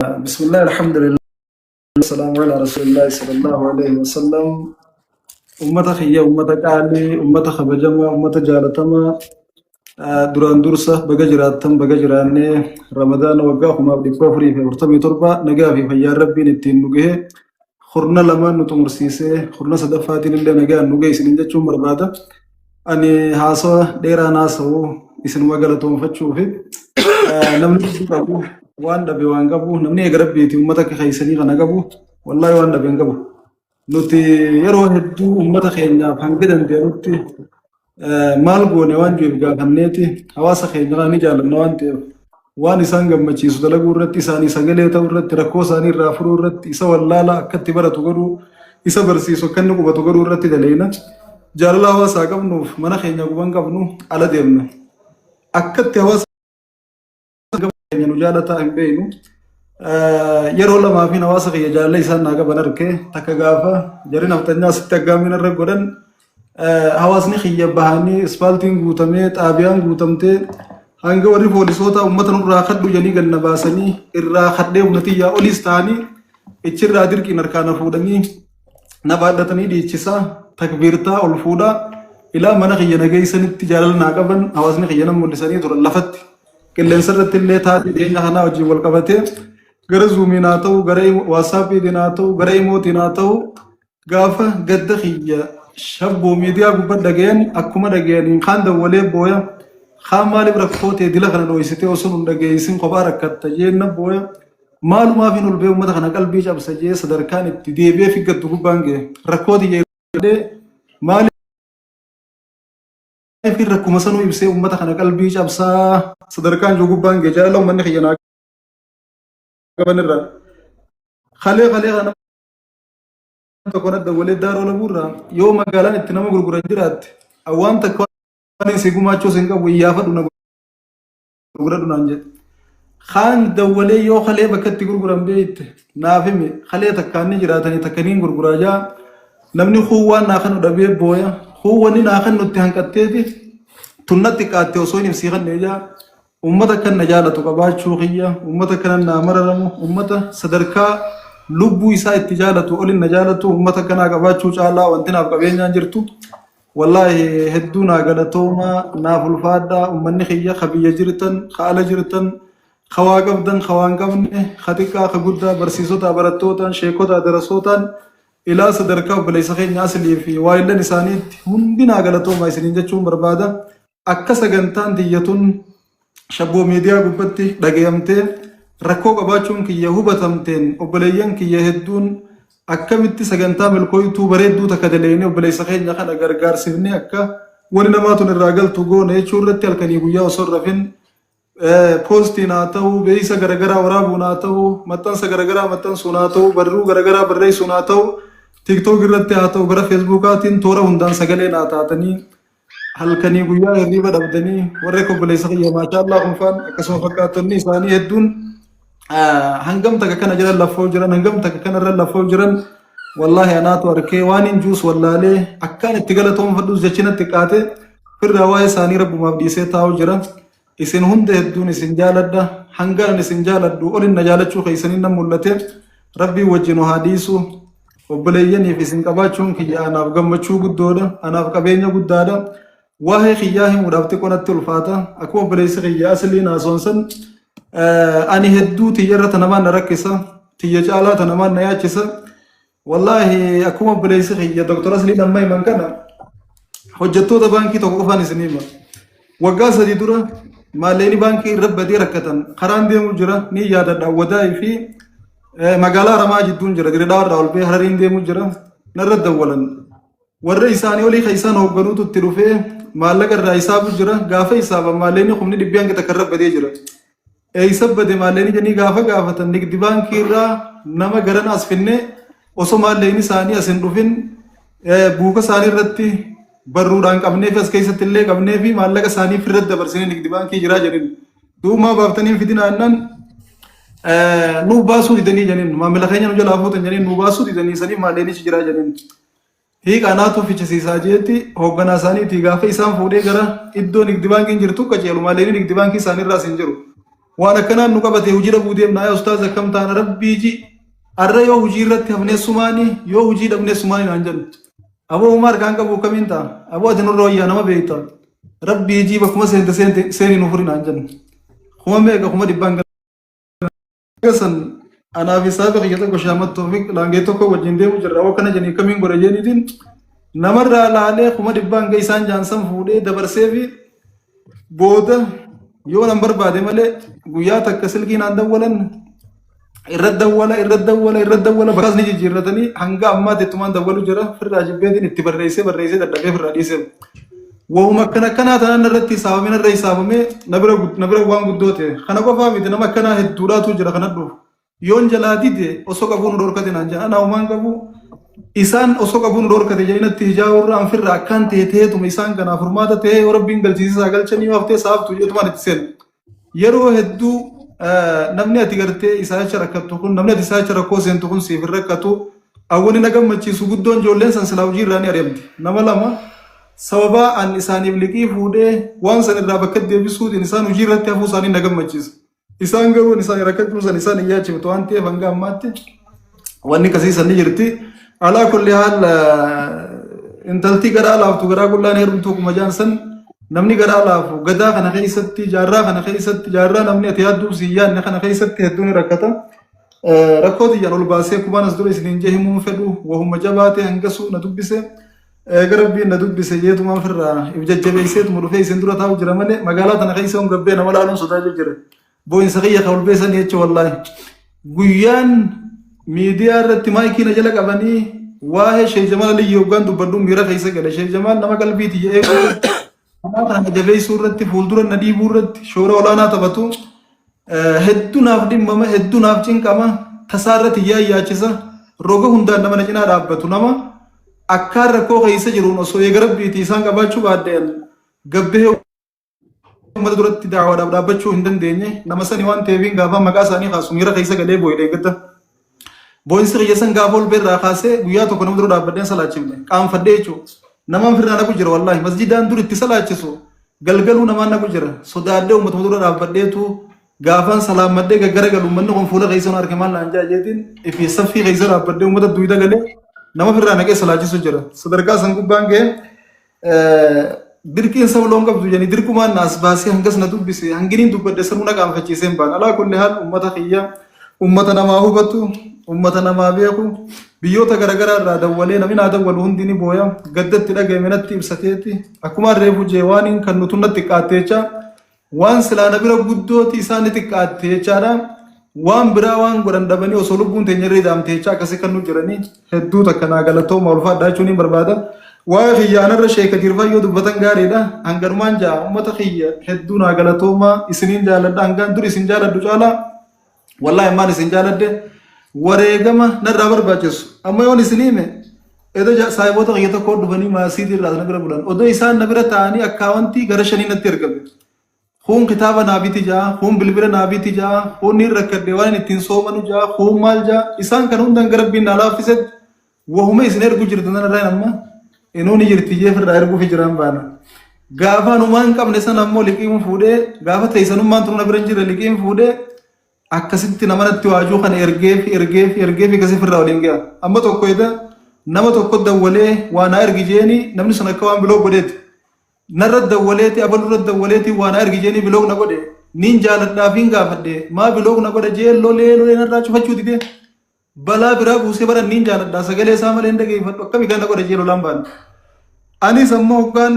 Bismillah, alhamdulillah, salaamu ala rasuulillah sallallahu alaihi wasallam. Ummata kiyya, ummata qaalii, ummata kabajamaa, ummata jaalatamaa, duraan dursa baga jiraattan, baga jiraannee. Ramadaana waggaa 1447 nagaa fi fayyaan Rabbiin ittiin nu gahe, kurna lamaan nu xumursiisee, kurna sadaffaatiin illee nagaan nu gahe isiniin jechuun barbaada. Ani haasawa dheeraan haasa'u isinuma galatoonfachuu fi namni hedduu qabu waan dhabe waan qabu, namni eega Rabbiiti ummata akka keessanii kana qabu, wallaahi waan dhabe hin qabu. Nuti yeroo hedduu ummata keenyaaf hanga dandeenyutti maal goone waan jiruuf gaafanneeti, hawaasa keenya kana ni jaalanna waan ta'eef, waan isaan gammachiisu dalaguu irratti, isaanii sagalee ta'uu irratti, rakkoo isaanii irraa furuu irratti, isa wallaalaa akka itti baratu godhuu, isa barsiisu akka inni qubatu godhuu irratti daleena. Jaalala hawaasaa qabnuuf mana keenya guban qabnu ala deemna. Akka itti hawaasa keenya nu jaalataa hin beeknu. Yeroo lamaa fi hawaasa kiyya jaalala isaan naa qaban arke. Takka gaafa jarri nafxanyaa asitti aggaamiin irra godhan, hawaasni kiyya bahanii, ispaaltiin guutamee, xaabiyaan guutamtee, hanga warri poolisoota uummata nurraa kadhu jedhanii ganna baasanii irraa kadhee humna tiyyaa oliis ta'anii ichirraa dirqiin harkaa na fuudhanii na baadhatanii dhiichisaa, takbiirtaa ol fuudhaa ilaa mana kiyya nageessanitti jaalala naa qaban hawaasni kiyya nan mul'isanii turan lafatti. Qilleensa irratti illee taatee dhiyeenya kanaa wajjin wal qabatee gara zuumiin haa ta'u, gara waatsaappiitiin haa ta'u, gara imootiin haa ta'u, gaafa gadda kiyya Shabboo Miidiyaa gubbaa dhagayan, akkuma dhagayaniin kaan dawwalee booya, kaan maaliif rakkoo ta'e dila kana dhooysitee osoo nun dhageessin kophaa rakkatta jeenna booya, maalumaaf hin ol ba'ee uummata kana qalbii cabsa jee sadarkaan itti deebi'ee figgattu gubbaan ga'e. Rakkoo tiyya maaliif rakkuma sanuu ibsee uummata kana qalbii cabsaa sadarkaan jiru gubbaan ga'e, jaalala uummanni kiyya naa qaban irraa. Kalee kalee kana tokko na dawwalee, Daaroo Labuurraa yoo magaalaan itti nama gurguran jiraatte, waan takka waan si gumaachuus hin qabu, iyyaafadhu na gurguradhu naan jedhe. Kaan dawwalee yoo kalee bakka itti gurguran beekte naaf himi, kalee takkaan ni jiraatanii takka niin gurguraa jaa. Namni kuun waan naa kanu dhabee booya, kuun wanni naa kanu itti hanqatteeti tunnatti qaatte osoo hin ibsii kannee jaa. Ummata akkan na jaalatu qabaachuu kiyya, ummata akkanan naa mararamu, ummata sadarkaa lubbuu isaa itti jaalatu olin na jaalatu, ummata akkanaa qabaachuu caalaa wanti naaf qabeenyaan jirtu. Wallaahi hedduu naa galatoomaa, naaf ulfaadhaa ummanni kiyya, ka biyya jirtan, ka ala jirtan, ka waa qabdan, ka waa hin qabne, ka xiqqaa, ka guddaa, barsiisotaa, barattootaan, sheekotaa, darasootaan, ilaa sadarkaa obboleessa keenya Aslii fi waayillan isaaniitti hundi naa galatoomaa isiniin jechuun barbaada. Akka sagantaan tiyya tun Shabboo Miidiyaa gubbatti dhagayamtee rakkoo qabaachuun kiyya hubatamteen, obboleeyyan kiyya hedduun akkamitti sagantaa milkooytuu bareedduu takka daleeynee obboleessa keenya kana gargaarsifnee akka wani namaa tun irraa galtu goone jechuu irratti halkanii guyyaa osoo hin rafin, poostiin haa ta'u, beeksisa garagaraa waraabuun haa ta'u, maxxansa garagaraa maxxansuun haa ta'u, barruu garagaraa barreessuun haa ta'u, TikTok irratti haa ta'u, gara Feesbuukaatiin toora hundaan sagalee naa taatanii halkanii guyyaa hirriiba dhabdanii, warri akka obboleessa kiyya maashaallaa kunfaan akkasuma fakkaattonni isaanii hedduun hangam takka kana jiran laffoo jiran, hangam takka kanarra laffoo jiran, wallaahi anaatu arkee waan hin juus wallaalee akkaan itti galatoonfadhus jechi natti qaate firraa waa'ee isaanii Rabbumaaf dhiisee taa'u jira. Isin hunda hedduun isin jaaladha. Hangaan isin jaaladhu olin na jaalachuu keessanii nan mul'ate. Rabbiin wajjin haa dhiisu. Obboleeyyaniif isin qabaachuun kiyya anaaf gammachuu guddoodha. Anaaf qabeenya guddaadha. Waa'ee kiyyaa himuudhaaf xiqqoo natti ulfaata. Akkuma obboleessi kiyya Asliin haasoonsan, ani hedduu tiyyarra tanamaan na rakkisa. Tiyya caalaa tanamaan na yaachisa. Wallaahi akkuma obboleessi kiyya Dr. Asliin amma himan kana, hojjettoota baankii tokko qofaan isin hima. Waggaa 3 dura maallaqni baankii irra badee rakkatan, karaan deemu jira ni yaadadha, Wadaayii fi magaalaa Haramaa jidduun jira, Diredhaa irraa ol ba'ee Harariin deemu jira, narra dawwalan. Warra isaanii olii kan isaan hoogganuutu itti dhufee maallaqa irraa hisaabu jira. Gaafa hisaaban maallaqni kumni dhibbi hanga takka irra badee jira. Eessa bade maallaqni jedhanii gaafa gaafatan, Nigdi Baankii irraa nama garana as finnee osoo maallaqni isaanii as hin dhufin buuka isaanii irratti barruudhaan qabnee fi as keessatti illee qabnee fi maallaqa isaanii firra dabarsinee Nigdi Baankii jiraa jedhin. Duumaa baaftanii hin fidinaa jennaan nuuf baasuu didanii jedhin, maamila keenya nu jalaa fuutan jedhin, nu baasuu didanii, saniif maallaqnichi jiraa jedhin. Hiika anaatu fichisiisaa jeetti hoogganaa isaaniitii gaafa isaan fuudhee gara iddoo Nigdi Baankiin jirtu qajeelu, maallaqni Nigdi Baankii isaaniirraas hin jiru. Waan akkanaan nu qabate hojii dhabuu deemna yaa ustaaz akkam taana rabbii ji arra yoo hojii irratti hafnee sumaani yoo hojii dhabnee sumaani naan jedhu. Aboo homaa harkaan qabu akkamiin ta'a? Aboo ati nurra wayyaa nama beekta. Rabbii ji bakkuma seente seente seeni nu furi naan jedhu. Kuma meeqa kuma dhibbaan san anaa fi saafi kiyya tokko Shaamat Toofiq laangee tokko wajjin deemu jirra. Aboo kana jedhanii akkamiin godha jeeniitiin namarraa laalee kuma dhibbaan hanga isaan jaansan fuudhee dabarsee fi booda yoo nan barbaade malee guyyaa takka silkii naan dawwalan irra dawwala irra dawwala irra dawwala bakkaas ni jijjiirratanii hanga ammaatti ittumaan dawwalu jira firraa jibbeetiin itti barreessee barreessee dadhabee firraa dhiisee. Wahuma akkana akkanaa tanaan irratti hisaabamee narra hisaabamee na bira waan guddoo ta'e kana qofaa miti nama akkanaa hedduudhaatu jira kana dhufu. Yoon jalaa dide osoo qabuu nu dhorkate naan jedhan anaa homaan qabu isaan osoo qabuu nu dhorkate jedhanii natti hijaa'uu irra anfirra akkaan ta'e ta'eetuma isaan kanaaf furmaata ta'ee yoo rabbiin galchiisisaa galchanii yoo haftee saaftu jedhumaan itti seenu. Yeroo hedduu namni ati gartee isaa jecha rakkattu kun namni ati isaa jecha rakkoo seentu kun siif hin rakkatu. Awwani na gammachiisu guddoon ijoolleen san silaa hojii irraa ni ari'amti. Nama lama sababaa an isaaniif liqii fuudhee waan san irraa bakka deebisuutiin isaan hojii irratti hafuu isaanii na gammachiisa. Isaan garuu isaan rakkachuun san isaan hin yaachiftu waan ta'eef hanga ammaatti wanni akkasii san ni jirti. Alaa kulli haal intalti garaa laaftu garaa qullaan heerumtu akkuma jaan san namni garaa laafu gadaa kana keessatti jaarraa kana keessatti jaarraa namni ati yaadduu si hin yaadne kana keessatti hedduun ni rakkata. Rakkoo tiyyaan ol baasee kumaan as dura isiniin jee himuun fedhu wahuma jabaatee hangasuu na dubbise. Eega rabbiin na dubbise jeetumaan firraa if jajjabeesseetuma dhufee isin dura taa'u jira malee magaalaa tana keessa hun gabbee nama laaluun sodaachuu jira. Boo'insa kiyya ka ol beesanii jecha wallaahi. Guyyaan miidiyaa irratti maayikii na jala qabanii waa'ee Sheekh Jamaal Aliyyi hoggaan dubbadhu miira keessa gale. Sheekh Jamaal nama qalbii tiyya eeguu irratti, karaa kana na jabeessuu irratti, fuuldura na dhiibuu irratti shoora olaanaa taphatu. Hedduu naaf dhimmama, hedduu naaf cinqama, tasaa irratti yaayyaachisa, roga hundaan nama na cinaa dhaabbatu nama akkaan rakkoo keessa jiruun osoo eega rabbiiti isaan qabaachuu baadheen gabbee uummata duratti da'awaadhaaf dhaabbachuu hin dandeenye nama sani waan ta'eefiin gaafa maqaa isaanii kaasu miira keessa galee boo'e deeggadda. Boo'insi kiyya san gaafa ol beerraa kaasee guyyaa tokko nama dura dhaabbadheen salaachifne qaanfadhee jechuudha. Namaan firraa naqu jira wallaahi masjidaan dur itti salaachisu galgaluu namaan naqu jira sodaadhee uummatuma dura dhaabbadheetu gaafaan salaammadhee gaggaragalu uummanni kun fuula keessa nu arge maal naan jaa jeetiin ifi saffii keessa dhaabbadhee uummata duyda galee nama firraa naqee salaachisu jira. Sadarkaa san gubbaan ga'ee Dirqiin saba loon qabdu jedhanii dirqumaan na as baasee hangas na dubbise hanginiin dubbadhe sanuu na qaanfachiisee hin baan. Alaa kulli haal ummata kiyya ummata namaa hubatu ummata namaa beeku biyyoota garaagaraa irraa dawwalee namni naa dawwalu hundi ni booya gaddatti dhaga'ame natti ibsateeti akkuma reefu jee waan hin kan nutu natti xiqqaatte jecha Waan silaa na bira guddooti isaan ni xiqqaatte jechaadha. Waan biraa waan godhan dhabanii osoo lubbuun teenya irra idaamte jechaa akkasii kan nu jiranii hedduu takka naa galatooma ulfaadhaa jechuun ni barbaada. Waa'ee kiyya anarra sheeka jirfaa yoo dubbatan gaariidha. Hanganumaan ja'a uummata kiyya hedduu naa galatooma isiniin jaaladha hangaan dur isin jaaladhu caalaa Wallaahi ammaan isin jaaladhe wareegama narraa barbaachisu. Amma yoon isin hime edo saahiboota kiyya tokko dhufanii maasiitii irraa na bira bulan. Odoo isaan na bira taa'anii akkaawwantii gara shanii natti ergame. Kuun kitaaba naa biti ja'a, kuun bilbila naa biti ja'a, kuun niin rakkadhe waan ittiin soomanu ja'a, kuun maal ja'a. Isaan kan hundaan gara rabbiin naa laaffisetti wahuma isin ergu jirtu nan irraa amma inuu ni jirti jee firraa erguufi jiraan baana. Gaafa anumaa hin qabne sana ammoo liqiin fuudhee gaafa teessanummaan tunu na bira hin jirre liqiin fuudhee akkasitti nama natti waajuu kana ergeefi ergeefi ergeefi akkasii firraa waliin ga'a. Amma tokko eda nama tokko dawwalee waa naa ergi jeeni namni sun akka waan biloo godheeti. Narra dawwaleeti abalurra dawwaleeti waa naa ergi jeeni biloog na godhe. Niin jaaladhaa fi hin gaafadhe maa biloog na godha jee lolee lolee narraa cufachuu didee. Balaa biraa buusee bara niin jaaladha sagalee isaa malee hin dhageeffadhu akkami kana godha jee lolaan baane. Anis ammoo hoggaan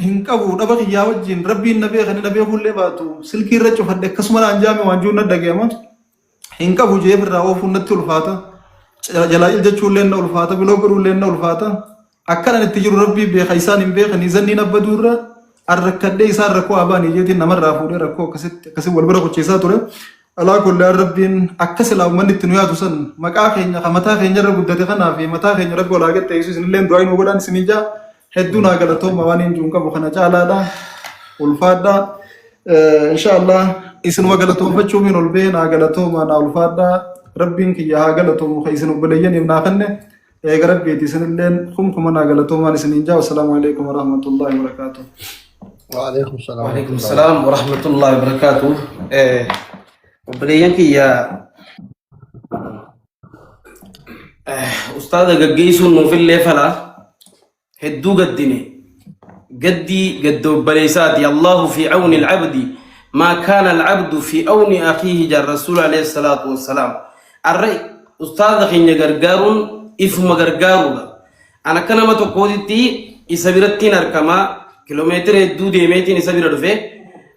hin qabu dhaba kiyyaa wajjin rabbiin na beeka ni na beekuullee baatu silkii irra cufadhe akkasuma naan jaame waan jiru na dhagayama. Hin qabu jee irraa oofuun natti ulfaata. Jalaa iljachuullee na ulfaata biloo godhuullee na ulfaata. Akkan ani itti jiru rabbii beeka isaan hin beekanii zanniin abbaduu irra an rakkadhee isaan rakkoo abaanii jeetiin namarraa fuudhee rakkoo akkasitti akkasii wal bira kuchiisaa ture. Alaa kulli haal rabbiin akka silaa ummanni itti nu yaadu san maqaa keenya ka mataa keenya irra guddate kanaa fi mataa keenya rabbi ol haa qixxeessu isinilleen du'aa inuu godhaan isinii jaa hedduu naa galatooma waan hin jiru qabu kana caalaadha ulfaadha insha Allah isinuma galatoonfachuu min ol bee naa galatooma naa ulfaadha rabbiin kiyya haa galatoomu ka isin obboleeyyaniif naa kenne eega rabbiiti isinilleen kumkuma naa galatoomaan isiniin jaa wassalaamu alaikum warahmatullahi wabarakaatuh. وعليكم السلام ورحمة وعليكم الله السلام ورحمة الله وبركاته. Obboleeyyan kiyya ustaaza gaggeessuun nuufillee fala hedduu gaddine gaddii gadda obboleessaati. Allahu fi awni alcabdi maa kaana alcabdu fi awni akiihi jaan rasuul alayhi salaatu wassalaam. Arra ustaaza keenya gargaaruun ifuma gargaaruudha. An akka nama tokkootitti isa birattiin arkamaa kiloomeetira hedduu deemeetiin isa bira dhufe.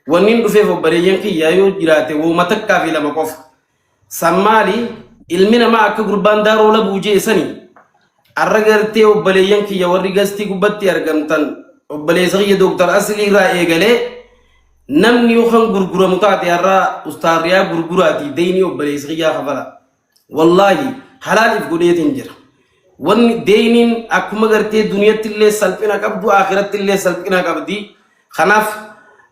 Wanni dhufeef obboleeyyan kiyyaa yoo jiraate wooma takkaa fi lama qofa. San maali? Ilmi namaa akka gurbaan daaroo labuu jee sani. Arra gartee obboleeyyan kiyya warri gastii gubbatti argamtan obboleessa kiyya Dooktar Aslii irraa eegalee namni yoo kan gurguramu taate har'a ustaarriyaa gurguraatii deynii obboleessa kiyyaa kafala. Wallaahi halaal if godheetiin jira. Wanni deeyniin akkuma gartee duniyatti illee salphina qabdu akhiratti illee salphina qabdi. Kanaaf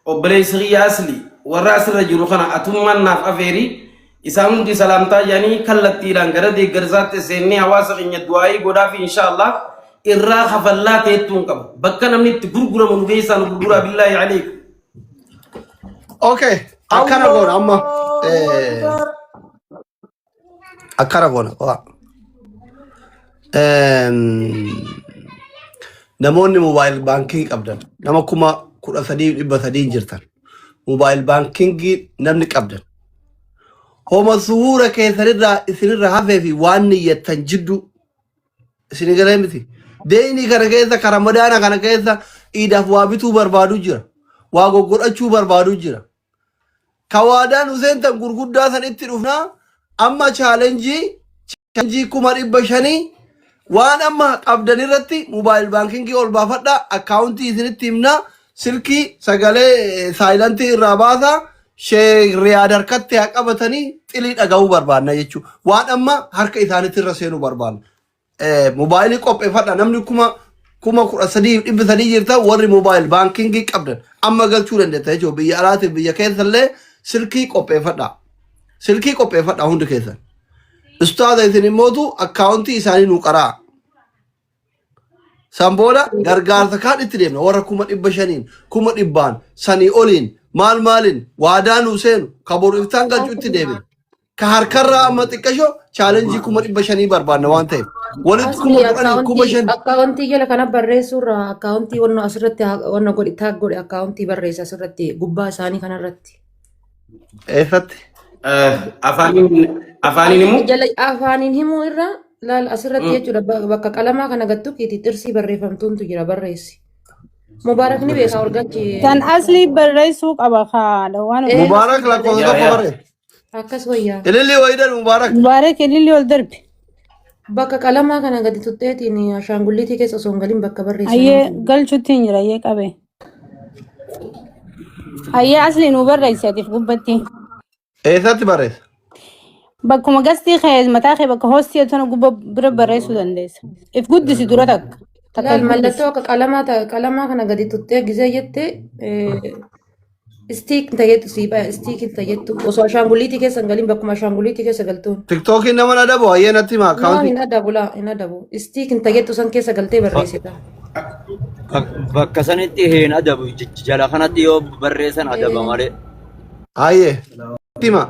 obboleessi kiyya asli warra asirra jiru kana atummaan naaf afeeri isaan hundi salaamtaa jedhanii kallattiidhaan gara deeggarsaatti seennee hawaasa keenya du'aayii godhaa fi inshaallah irraa kafallaa teettuu hin qabu. Bakka namni itti gurguramu nu geessaa nu gurguraa billaahi aleekum. Okay, akkana goona amma. Allahu Akbar. Akkana goona. Waa. Namoonni mobile banking qabdan nama 13,300 jirtan. Mobile banking namni qabdan. Homa suura keessanirraa isinirra hafee fi waan niyyattan jidduu isin galee miti. Deeyni kana keessa ka ramadaana kana keessa iidaaf waa bituu barbaadu jira. Waa goggodhachuu barbaadu jira. Ka waadaan Huseen tan gurguddaa san itti dhufnaa amma challenge challenge 500,000 waan amma qabdan irratti mobile banking ol baafadhaa akkaawuntii isinitti himnaa silkii sagalee silent irraa baasaa Sheek Riyaad harkatti haa qabatanii xilii dhaga'uu barbaanna jechuudha. Waan amma harka isaaniitti irra seenuu barbaanna. Mobaayilii qopheeffadha namni 13,300 jirta warri mobile banking qabdan amma galchuu dandeetta jechuudha. Biyya alaatiif biyya keessallee silkii qopheeffadha. Silkii qopheeffadha hundi keessan. Ustaaza isin immootu akkaawuntii isaanii nuu qaraa. San booda gargaarsa kaan itti deemna warra 500,000n 100,000n sanii oliin maal maaliin waadaa nuu seenu ka boru iftaan galchuu itti deemna. Ka harkarraa amma xiqqasho challenge 500,000 barbaanna waan ta'eef. Walitti Asli 10,000 kuma akkaawuntii shan akkaawuntii jala kana barreessuurra akkaawuntii wanno asirratti wanna godhi taag godhi akkaawuntii barreessa asirratti gubbaa isaanii kanarratti. Eessatti? Afaaniin afaaniin immoo Jala afaaniin himuu irra laal asirratti jechuudha bakka qalamaa kana gattukiiti xirsii barreeffamtuuntu jira barreessi. Mubaarak ni beekaa ol galchi. Tan asli barreessuu qaba kaadha waan Ee, Mubaarak asli lakkoofsa Yaa tokko yaa. barreesse. Akkas wayyaa. Ililli wayidan Mubaarak. Mubaarak ililli ol darbi. Bakka qalamaa kana gadi tuxxeetiin ashaangulliitii keessa osoo hin galin bakka barreessan Ayyee galchutti hin jira ayyee qabe. Ayyee asli nuu barreessi atiif gubbatti. Eessatti barreessa? Bakkuma gastii kee mataa kee bakka hoostii sana gubba bira barreessuu dandeessa. If guddisi dura takka. Takka Laal if guddisi. mallattoo akka qalamaa qalamaa kana gadi tuxxee gisee jette istiik tajettu siipha istiik tajettu osoo ashaangulliitii keessa hin galin bakkuma ashaangulliitii keessa galtuun. Tiktookiin nama na adabu hayyee natti hima No akkaawuntii. hin adabu laa hin adabu istiik tajettu san keessa galtee barreessita. Bakka sanitti hin adabu jala kanatti yoo barreessan adaba malee. Hayyee. Natti hima.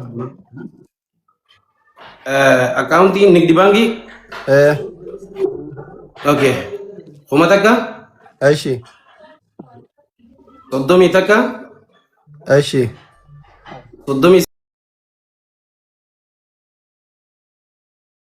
Akkaawuntii nigdi baankii. Eh, Okay. 1000 eshi. 31 Eshi. 39.